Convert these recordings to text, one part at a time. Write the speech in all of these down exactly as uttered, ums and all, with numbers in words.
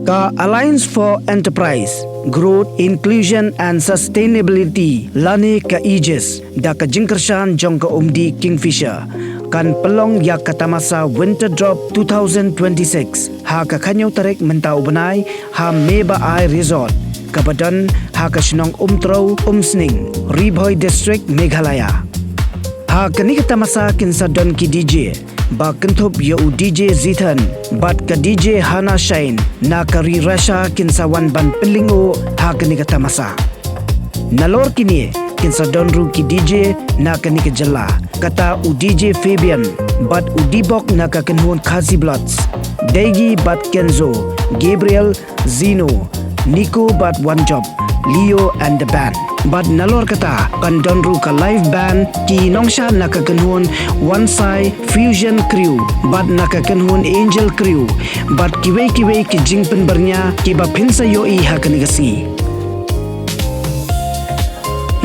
Ka Alliance for Enterprise, Growth, Inclusion and Sustainability lane ka AEGIS da ka jingkyrshan jong ka Umdi Kingfisher kan pynlong ïa ka tamasa Winter Drop two thousand twenty-six ha ka khatñiew tarik mynta u bnai ha Mebai Resort kaba don ha ka shnong Umtrew Umsning, Ri Bhoi District, Meghalaya. Ha kane ka tamasa kin sa don ki DJ ba kynthup ïa u DJ Zithan bad ka DJ Hana Shine na ka ri Russia kin sa wan ban pynlyngngoh ha kane ka tamasa. Nalor kine kin sa don ruh ki DJ na kane ka jylla, kata u DJ Fabian bad u Dibok na ka kynhun Khasi Bloods, Deigi bad Kenzo, Gabriel, Zino, Nico bad One Job, Leo and the Band. Bad nalor kata kan don ruh ka live band ki nongshad na ka kynhun One Sai Fusion Crew bad na ka kynhun Angel Crew bad kiwei kiwei ki jingpynbyrngia kiba phin sa ïohi ha kane ka sngi.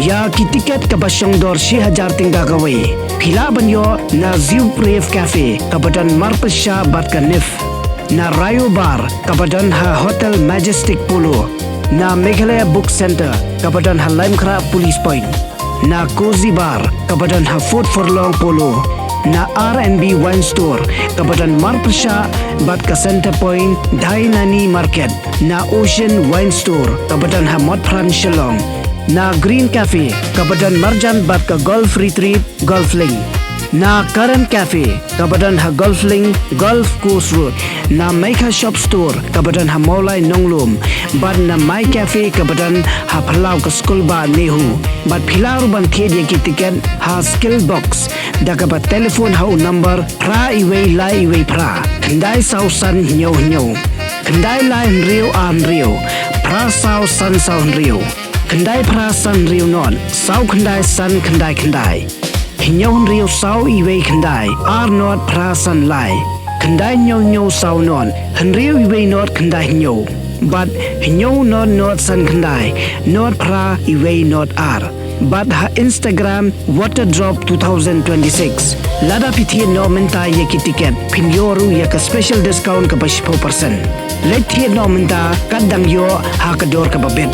Ïa ki tiket kaba shong dor shi hajar tyngka kawei phi lah ban ïoh na Zio Brave Cafe kaba don marpyrshah bad ka Nif, na Rayo Bar kaba don ha Hotel Majestic Polo, na Meghalaya Book Centre kaba don ha Laitumkhrah Police Point, na Cozy Bar kaba don ha Fourth Furlong Polo, na R and B Wine Store kaba don marpyrshah bad ka Centre Point Dainani Market, na Ocean Wine Store kaba don ha Motphran Shillong, na Green Cafe kaba don marjan bad ka Golf Retreat Golf Link, na Current Cafe kaba don ha Golf Link Golf Course Road, na Meikha Shop Store kaba don ha Mawlai Nonglum bad na My Cafe kaba don ha phyllaw ka Skulbah NEHU. Bad phi lah ruh ban thied ïa ki tiket ha Skill Box da kaba telephone ha u number phra iwei lai iwei phra khyndai saw san hynñiew hynñiew, khyndai lai hynriew ar hynriew, phra saw san saw hynriew, khyndai phra san hynriew nod, saw khyndai san khyndai khyndai, hynñiew hynriew saw iwei khyndai, ar nod phra san lai, khyndai hynñiew hynñiew saw nod, hynriew iwei nod khyndai hynñiew, bad hynñiew nod nod san khyndai, nod phra iwei nod ar. Bad ha Instagram Water Drop two thousand twenty-six. Lada phi thied noh mynta ïa ki tiket phin ïoh ruh ïa ka special discount kaba shiphew percent. Leit thied noh mynta, kat dang ïoh ha ka dor kaba bit.